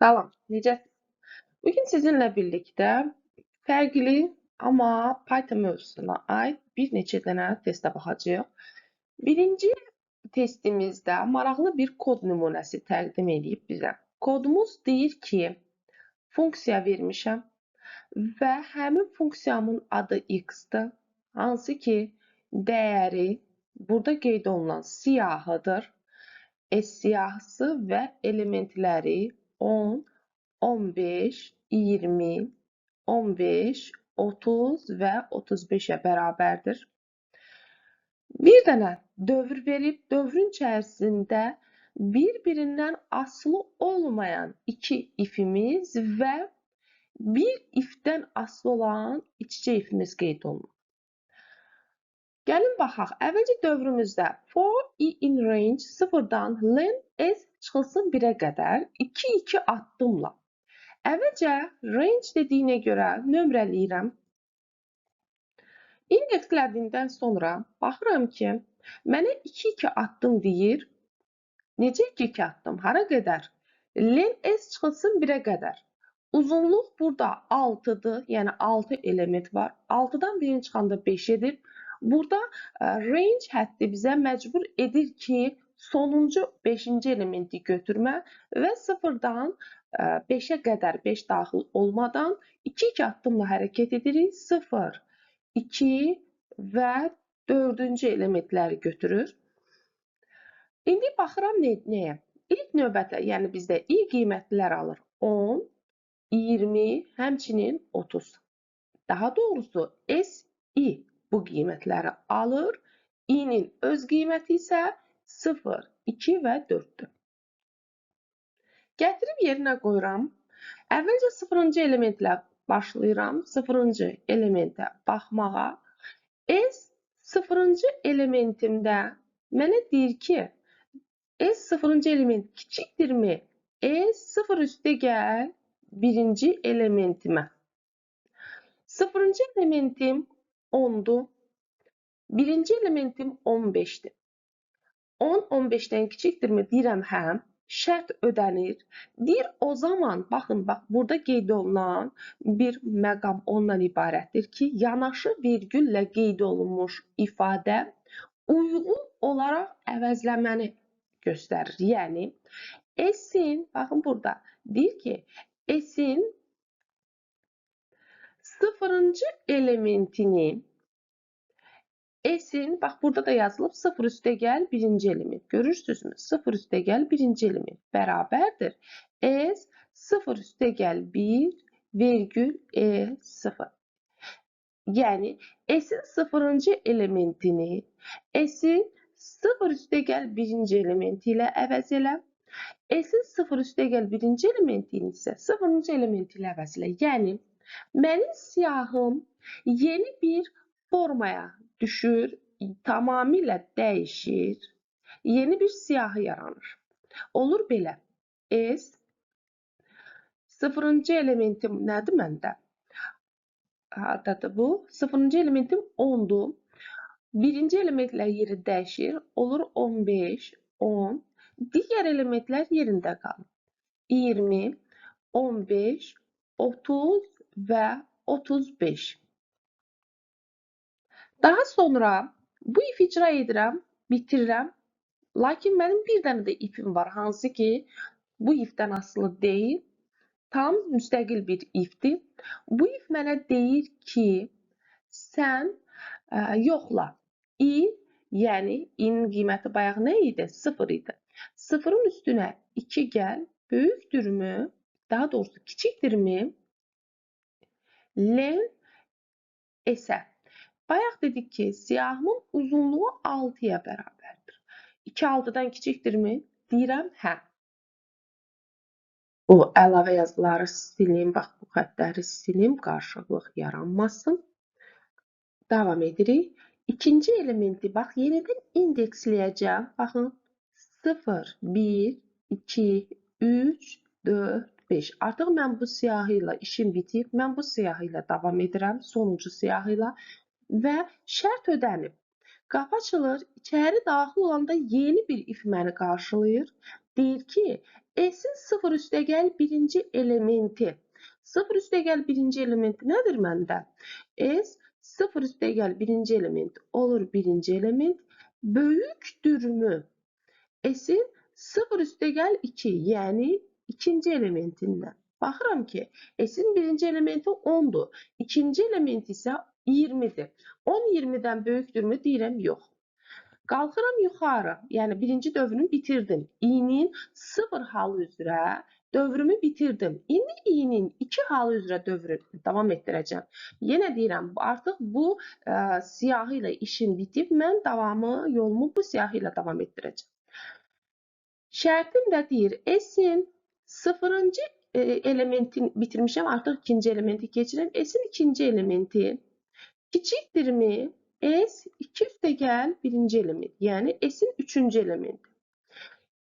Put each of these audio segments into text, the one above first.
Salam, necəsiniz? Bugün sizinlə birlikdə fərqli, amma Python mövzusuna aid bir neçə dənə testə baxacağıq. Birinci testimizdə maraqlı bir kod nümunəsi təqdim edib bizə. Kodumuz deyir ki, funksiya vermişəm və həmin funksiyamın adı x-dir, hansı ki, dəyəri burada qeyd olunan siyahıdır. S siyahısı və elementləri 10, 15, 20, 15, 30 və 35-ə bərabərdir. Bir dənə dövr verib, dövrün içərisində bir-birindən asılı olmayan iki ifimiz və bir ifdən asılı olan iç-içə ifimiz qeyd olunur. Gəlin baxaq. Əvvəlcə dövrümüzdə for i in range 0-dan len s çıxılsın 1-ə qədər 2-2 addımla. Əvvəlcə range dediyinə görə nömrələyirəm. İndekslədindən sonra baxıram ki, mənə 2-2 addım deyir. Necə 2-2 addım? Hara qədər? Len s çıxılsın 1-ə qədər. Uzunluq burada 6-dır, yəni 6 element var. 6-dan birini çıxanda 5 edir. Burada range həddi bizə məcbur edir ki, sonuncu 5-ci elementi götürmə və 0-dan 5-ə qədər 5 daxil olmadan 2-2 addımla hərəkət edirik. 0, 2 və 4-cü elementləri götürür. İndi baxıram nəyə? İlk növbətə, yəni bizdə i qiymətlilər alır. 10, 20, həmçinin 30. Daha doğrusu S, I bu qiymətləri alır. I-nin öz qiyməti isə 0, 2 və 4-dür. Gətirib yerinə qoyuram. Əvvəlcə 0-cı elementlə başlayıram. 0-cı elementə baxmağa. S 0-cı elementimdə mənə deyir ki, S 0-cı element kiçikdirmi? S 0 üstə gəl 1-ci elementimə. 0-cı elementim 10-dur. 1-ci elementim 15-dir. 10, 15-dən kiçikdirmi? Deyirəm, hə. Şərt ödənir. Deyir, o zaman, baxın, bax, burada qeyd olunan bir məqam ondan ibarətdir ki, yanaşı vergüllə qeyd olunmuş ifadə uyğun olaraq əvəzləməni göstərir. Yəni, S-in, baxın burada, deyir ki, S-in 0-cı elementini S-in, bax burada da yazılıb 0 üstə gəl 1-ci element. Görürsünüzmü? 0 üstə gəl 1-ci element bərabərdir. S 0 üstə gəl 1 vergül E 0. Yəni S-in 0-cı elementini S-in 0 üstə gəl 1-ci elementi ilə əvəz elə. S-in 0 üstə gəl 1-ci elementini isə 0-cı elementi ilə əvəz elə. Yəni mənim siyahım yeni bir formaya düşür, tamamilə dəyişir, yeni bir siyahı yaranır. Olur belə, S 0-cı elementim nədir məndə? Hardadır bu? 0-cı elementim 10-dur. 1-ci elementlər yeri dəyişir, olur 15, 10. Digər elementlər yerində qalır. 20, 15, 30 və 35. Daha sonra bu if icra edirəm, bitirirəm. Lakin mənim bir dənə də ifim var, hansı ki bu ifdən asılı deyil, tam müstəqil bir ifdir. Bu if mənə deyir ki, sən yoxla. I, yəni i-nin qiyməti bayaq nə idi? 0 idi. 0-ın üstünə 2 gəl, böyükdürmü, daha doğrusu kiçikdirmi? Len S-ə. Bayaq dedik ki, siyahımın uzunluğu 6-ya bərabərdir. 2 6-dan kiçikdirmi? Deyirəm, hə. Bu əlavə yazıları silim, bax bu xəttləri silim, qarışıqlıq yaranmasın. Davam edirik. İkinci elementi, bax, yenidən indeksləyəcəm. Baxın, 0, 1, 2, 3, 4, 5. Artıq mən bu siyahı ilə işim bitib. Mən bu siyahı ilə davam edirəm, sonuncu siyahı ilə. Və şərt ödənib. Qapı açılır, içəri daxil olanda yeni bir if məni qarşılayır. Deyir ki, S-in 0 üstəgəl birinci elementi. 0 üstəgəl birinci elementi nədir məndə? S 0 üstəgəl birinci element olur birinci element. Böyükdürmü? S-in 0 üstəgəl 2, yəni ikinci elementindən. Baxıram ki, S-in birinci elementi 10-dur. İkinci elementi isə 20-dir. 10 20-dən böyükdürmü? Deyirəm, yox. Qalxıram yuxarı, yəni birinci dövrünü bitirdim. İ-nin 0 halı üzrə dövrümü bitirdim. İndi İ-nin 2 halı üzrə dövrü davam etdirəcəm. Yenə deyirəm, artıq bu siyahı ilə işim bitib, mən davamı, yolumu bu siyahı ilə davam etdirəcəm. Şərtim də deyir, S-in 0-cı elementini bitirmişəm, artıq ikinci elementi keçirəm. S-in ikinci elementi kiçikdirmi? S 2 üstəgəl birinci element, yəni S-in üçüncü elementi.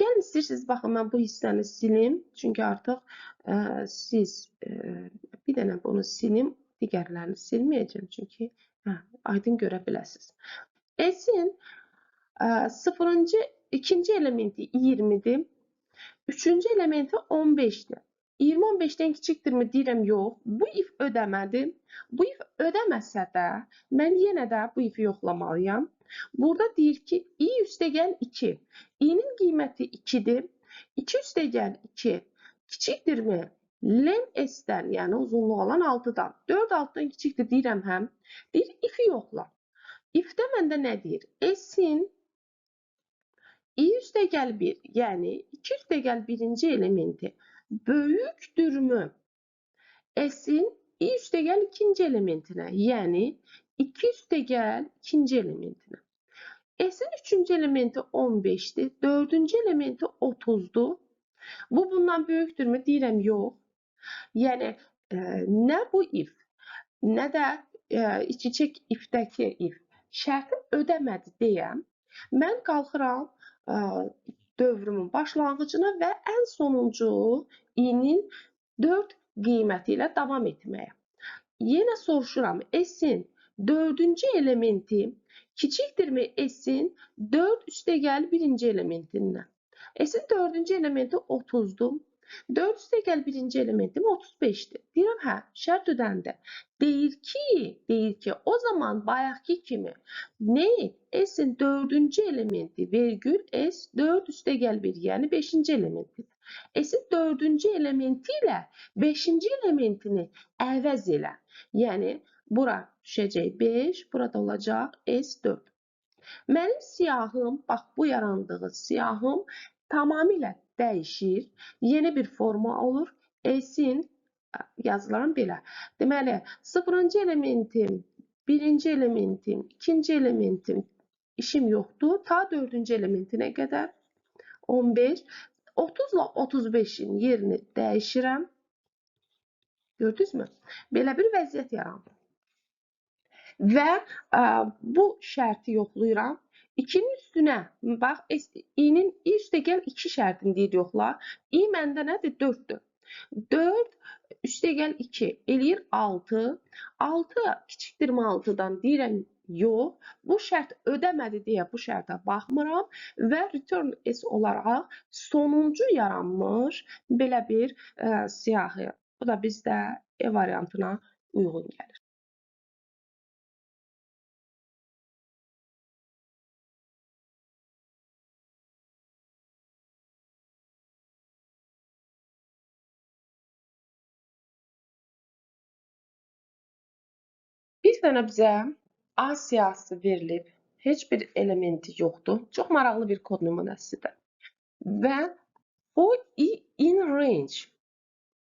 Gəlin istəyirsiniz, baxın, mən bu hissəni silim. Çünki artıq siz bir dənə bunu silim, digərlərini silməyəcəm. Çünki aydın görə biləsiniz. S-in ikinci elementi 20-dir. Üçüncü elementi 15-dir. 20 15-dən kiçikdirmi deyirəm, yox. Bu if ödəmədi. Bu if ödəməsə də mən yenə də bu ifi yoxlamalıyam. Burada deyir ki, i üstəgəl 2. İ-nin qiyməti 2-dir. 2 üstəgəl 2 kiçikdirmi? Len S-dən, yəni uzunluq olan 6-dan. 4 6-dan kiçikdir deyirəm həm. Deyir, ifi yoxla. If-də məndə nə deyir? S-in i üstəgəl 1, yəni 2 üstəgəl birinci elementi böyükdürmü? S-in i üstəgəl ikinci elementinə, yəni 2 üstəgəl ikinci elementinə. S-in üçüncü elementi 15-dir, dördüncü elementi 30-dur. Bu bundan böyükdürmü? Deyirəm, yox. Yəni, nə bu if, nə də iç-içə if-dəki if şərti ödəmədi deyə mən qalxıram dövrümün başlanğıcına və ən sonuncu i-nin 4 qiyməti ilə davam etməyə. Yenə soruşuram, S-in dördüncü elementi kiçikdirmi S-in 4 üstəgəl birinci elementindən? S-in dördüncü elementi 30-dur. 4 üstəgəl birinci elementim 35-dir. Deyirəm, hə, şərt ödəndi. Deyir ki, o zaman bayaqki kimi nə? S-in dördüncü elementi vergül S 4 üstəgəl 1, yəni 5-ci elementidir. S-in dördüncü elementi ilə 5-ci elementini əvəz elə. Yəni, bura düşəcək 5, burada olacaq S4. Mənim siyahım, bax bu yarandığı siyahım tamamilə dəyişir. Yeni bir forma olur. S-in yazılarım belə. Deməli, 0-cı elementim, 1-ci elementim, 2-ci elementim işim yoxdur. Ta 4-cü elementinə qədər 15. 30 ilə 35-in yerini dəyişirəm. Gördünüzmü? Belə bir vəziyyət yarandı. Və bu şərti yoxlayıram. 2-nin üstünə, bax, i-nin i üstəgəl 2 şərtini deyir yoxla. I məndə nədir? 4-dür. 4 üstəgəl 2 eləyir 6. 6 kiçikdirmi 6-dan deyirəm, yox. Bu şərt ödəmədi deyə bu şərtə baxmıram və return S olaraq sonuncu yaranmış belə bir siyahı. Bu da bizdə E variantına uyğun gəlir. Bir dənə bizə A siyahısı verilib, heç bir elementi yoxdur. Çox maraqlı bir kod nümunəsidir. Və o i in range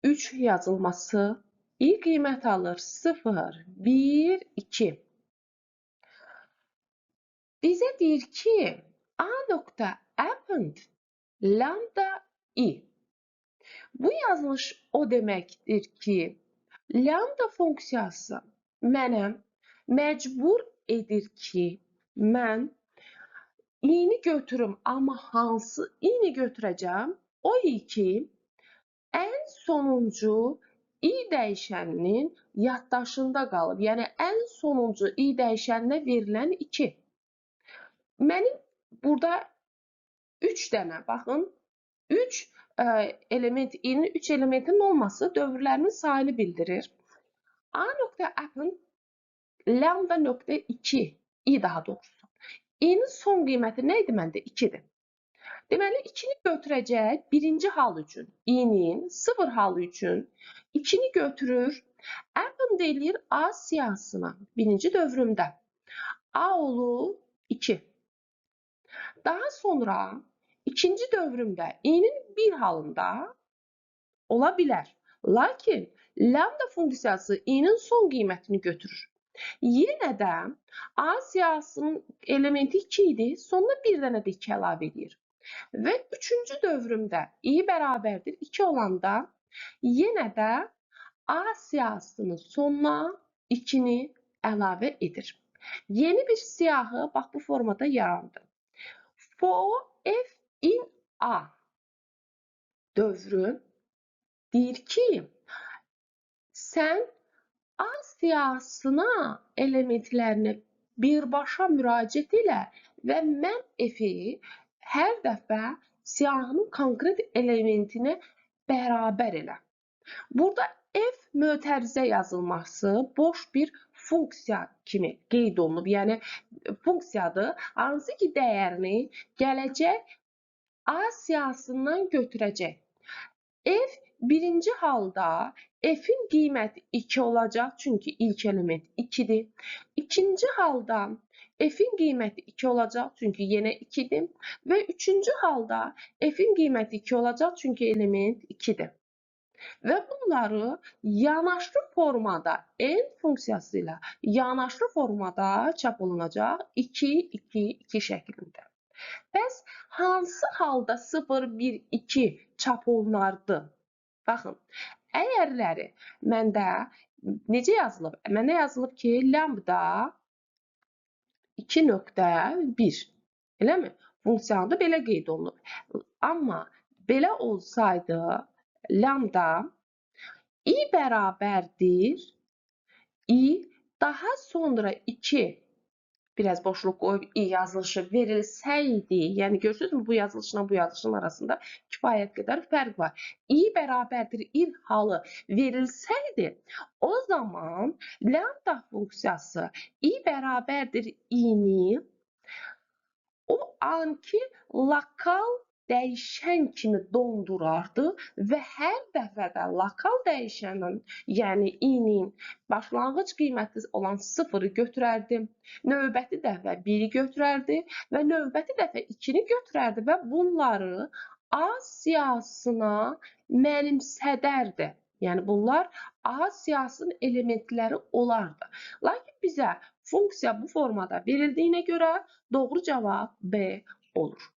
3 yazılması i qiymət alır 0, 1, 2. Bizə deyir ki, A nokta append lambda i. Bu yazılış o deməkdir ki, lambda funksiyası mənə məcbur edir ki, mən i-ni götürüm, amma hansı i-ni götürəcəm? O i ki, ən sonuncu i dəyişəninin yaddaşında qalıb. Yəni, ən sonuncu i dəyişəninə verilən 2. Mənim burada 3 dənə, baxın, 3 element, i-nin 3 elementinin olması dövrlərinin sayını bildirir. A nöqtə append lambda nöqtə 2, i daha doğrusu. İ-nin son qiyməti nə idi məndə? 2-dir. Deməli, 2-ni götürəcək birinci hal üçün, i-nin 0 halı üçün 2-ni götürür, append eləyir A siyahısına birinci dövrümdə. A olur 2. Daha sonra ikinci dövrümdə i-nin 1 halında ola bilər. Lakin lambda funksiyası i-nin son qiymətini götürür. Yenə də A siyahısının elementi 2 idi, sonuna bir dənə də 2 əlavə edir. Və üçüncü dövrümdə i bərabərdir 2 olanda yenə də A siyahısının sonuna 2-ni əlavə edir. Yeni bir siyahı bax bu formada yarandı. For f in A dövrü deyir ki, sən A siyahısına elementlərini birbaşa müraciət elə və mən f-i hər dəfə siyahının konkret elementinə bərabər elə. Burada f mötərizə yazılması boş bir funksiya kimi qeyd olunub. Yəni funksiyadır, hansı ki dəyərini gələcək A siyahısından götürəcək. F birinci halda f-in qiyməti 2 olacaq, çünki ilk element 2-dir. İkinci halda f-in qiyməti 2 olacaq, çünki yenə 2-dir. Və üçüncü halda f-in qiyməti 2 olacaq, çünki element 2-dir. Və bunları yanaşlı formada n funksiyası ilə yanaşlı formada çap olunacaq 2, 2, 2 şəklində. Bəs hansı halda 0, 1, 2 çap olunardı? Baxın, əgərləri məndə necə yazılıb? Mənə yazılıb ki, lambda 2.1, eləmi? Funksiyada belə qeyd olunub. Amma belə olsaydı, lambda i bərabərdir i, daha sonra 2, biraz boşluq qoyub i yazılışı verilsəydi, yəni görürsünüzmü, bu yazılışla bu yazılışın arasında kifayət qədər fərq var. I bərabərdir i halı verilsəydi, o zaman lambda funksiyası i bərabərdir i-ni o anki lokal dəyişən kimi dondurardı və hər dəfə də lokal dəyişənin, yəni i-nin başlanğıc qiyməti olan 0-ı götürərdi, növbəti dəfə 1-i götürərdi və növbəti dəfə 2-ni götürərdi və bunları A siyahısına mənimsədərdi. Yəni bunlar A siyahısının elementləri olardı. Lakin bizə funksiya bu formada verildiyinə görə doğru cavab B olur.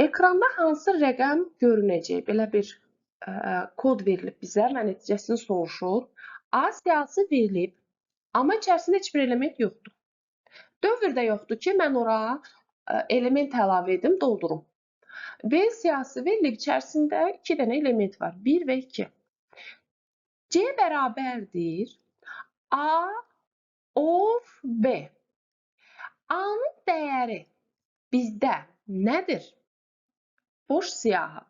Ekranda hansı rəqəm görünəcək? Belə bir kod verilib bizə və nəticəsini soruşur. A siyahısı verilib, amma içərisində heç bir element yoxdur. Dövr də yoxdur ki, mən ora element əlavə edim, doldurum. B siyahısı verilib, içərisində 2 dənə element var, 1 və 2. C bərabərdir A or B. A-nın dəyəri bizdə nədir? Boş siyahı.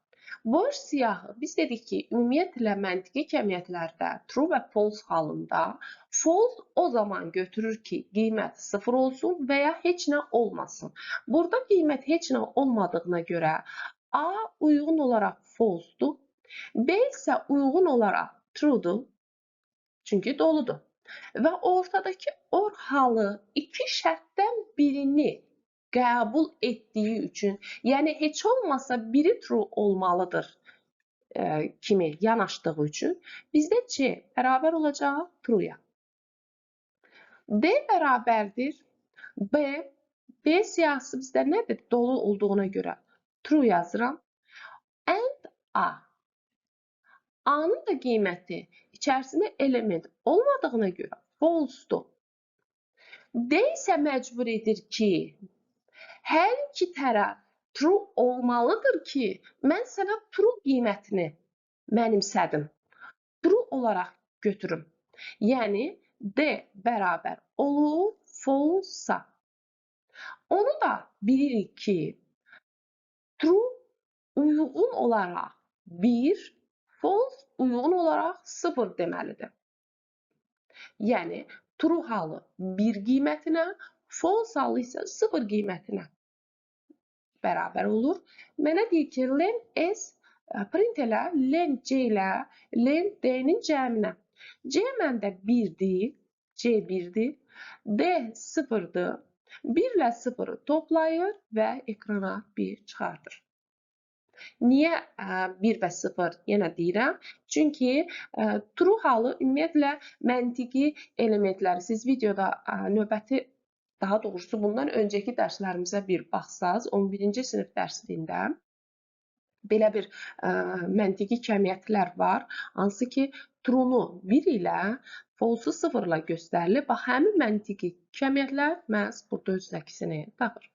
Boş siyahı biz dedik ki, ümumiyyətlə məntiqi kəmiyyətlərdə true və false halında false o zaman götürür ki, qiymət 0 olsun və ya heç nə olmasın. Burada qiymət heç nə olmadığına görə A uyğun olaraq false-dur, B isə uyğun olaraq true-dur, çünki doludur. Və ortadakı or halı iki şərtdən birini qəbul etdiyi üçün, yəni heç olmasa biri true olmalıdır kimi yanaşdığı üçün bizdə C bərabər olacaq true-ya. D bərabərdir B. B siyahısı bizdə nədir? Dolu olduğuna görə true yazıram. And A. A-nın da qiyməti içərisində element olmadığına görə false-dur. D isə məcbur edir ki, hər iki tərəf True olmalıdır ki, mən sənə true qiymətini mənimsədim. True olaraq götürüm. Yəni, D bərabər olur false-a. Onu da bilirik ki, true uyğun olaraq 1, false uyğun olaraq 0 deməlidir. Yəni, true halı 1 qiymətinə, false halı isə 0 qiymətinə bərabər olur. Mənə deyir ki, len S print elə, len C ilə len D-nin cəminə. C məndə 1-dir, C 1-dir, D 0-dır. 1 ilə 0-ı toplayır və ekrana 1 çıxardır. Niyə 1 və 0 yenə deyirəm? Çünki true halı ümumiyyətlə məntiqi elementləri siz videoda növbəti, daha doğrusu bundan öncəki dərslərimizə bir baxsaz, 11-ci sinif dərsliyində belə bir məntiqi kəmiyyətlər var, hansı ki true-nu 1 ilə, false-u 0 ilə göstərilir. Bax, həmin məntiqi kəmiyyətlər məhz burada öz əksini tapır.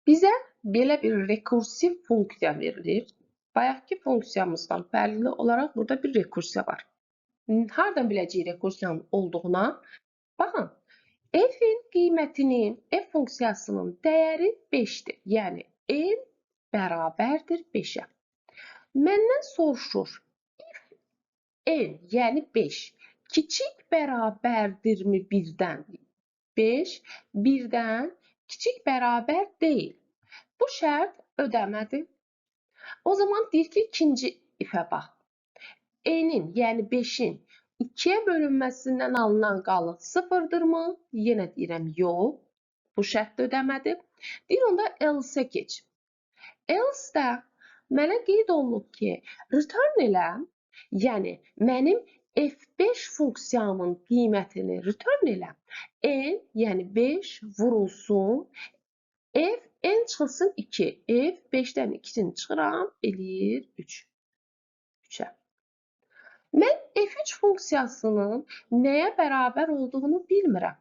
Bizə belə bir rekursiv funksiya verilir. Bayaqki funksiyamızdan fərqli olaraq burada bir rekursiya var. Hardan biləcəyik rekursiyanın olduğuna? Baxın, f-in qiymətini, f funksiyasının dəyəri 5-dir. Yəni, n bərabərdir 5-ə. Məndən soruşur, if n, yəni 5, kiçik bərabərdirmi 1-dən? 5, 1-dən kiçik bərabər deyil. Bu şərt ödəmədi. O zaman deyir ki, ikinci ifə bax. N-in, yəni 5-in 2-yə bölünməsindən alınan qalıq 0-dırmı? Yenə deyirəm, yox. Bu şərt də ödəmədi. Deyir, onda else keç. Else-də mənə qeyd olunub ki, return elə, yəni mənim F5 funksiyamın qiymətini return elə, N, yəni 5 vurulsun, F, N çıxılsın 2, F 5-dən 2-sini çıxıram, eləyir 3. 3-ə. Mən F3 funksiyasının nəyə bərabər olduğunu bilmirəm.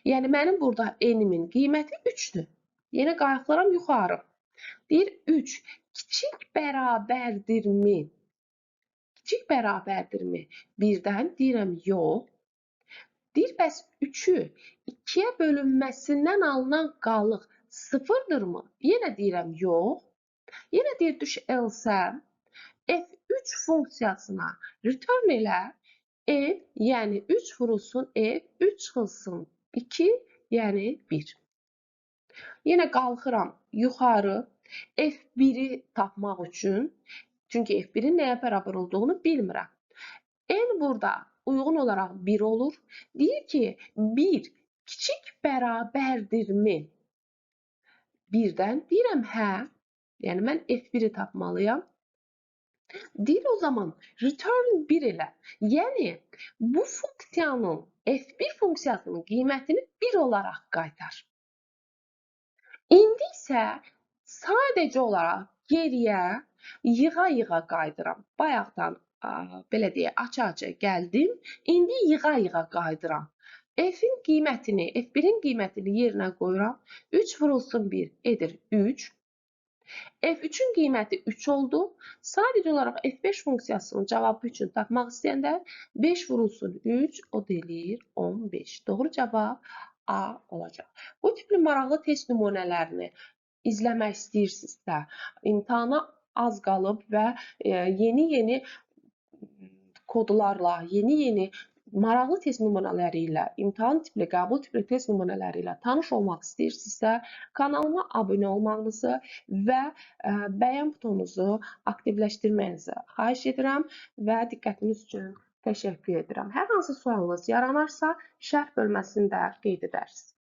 Yəni, mənim burada N-imin qiyməti 3-dür. Yenə qayıqlaram yuxarı. Deyir, 3 kiçik bərabərdirmi? Kiçik bərabərdirmi? 1-dən deyirəm, yox. Deyir, bəs 3-ü 2-yə bölünməsindən alınan qalıq 0-dırmı? Yenə deyirəm, yox. Yenə deyir, düş else F3 funksiyasına return elə F, yəni 3 vurulsun F, 3 çıxılsın 2, yəni 1. Yenə qalxıram yuxarı F1-i tapmaq üçün. Çünki F1-in nəyə bərabər olduğunu bilmirəm. N burada uyğun olaraq 1 olur. Deyir ki, 1 kiçik bərabərdirmi? 1-dən deyirəm, hə. Yəni, mən F1-i tapmalıyam. Deyir o zaman, return 1 elə. Yəni, bu funksiyanın, F1 funksiyasının qiymətini 1 olaraq qaytar. İndi isə sadəcə olaraq geriyə yığa-yığa qayıdıram. Bayaqdan, belə deyək, aça-aça gəldim. İndi yığa-yığa qayıdıram. F-in qiymətini, F1-in qiymətini yerinə qoyuram. 3 vurulsun 1 edir 3. F3-ün qiyməti 3 oldu. Sadəcə olaraq F5 funksiyasının cavabı üçün tapmaq istəyəndə 5 vurulsun 3, o da eləyir 15. Doğru cavab A olacaq. Bu tipli maraqlı test nümunələrini izləmək istəyirsinizsə, imtahana az qalıb və yeni-yeni kodlarla, yeni-yeni maraqlı test nümunələri ilə, imtahan tipli, qəbul tipli test nümunələri ilə tanış olmaq istəyirsinizsə, kanalıma abunə olmağınızı və bəyən butonunuzu aktivləşdirməyinizi xahiş edirəm və diqqətiniz üçün təşəkkür edirəm. Hər hansı sualınız yaranarsa, şərh bölməsində qeyd edərsiniz.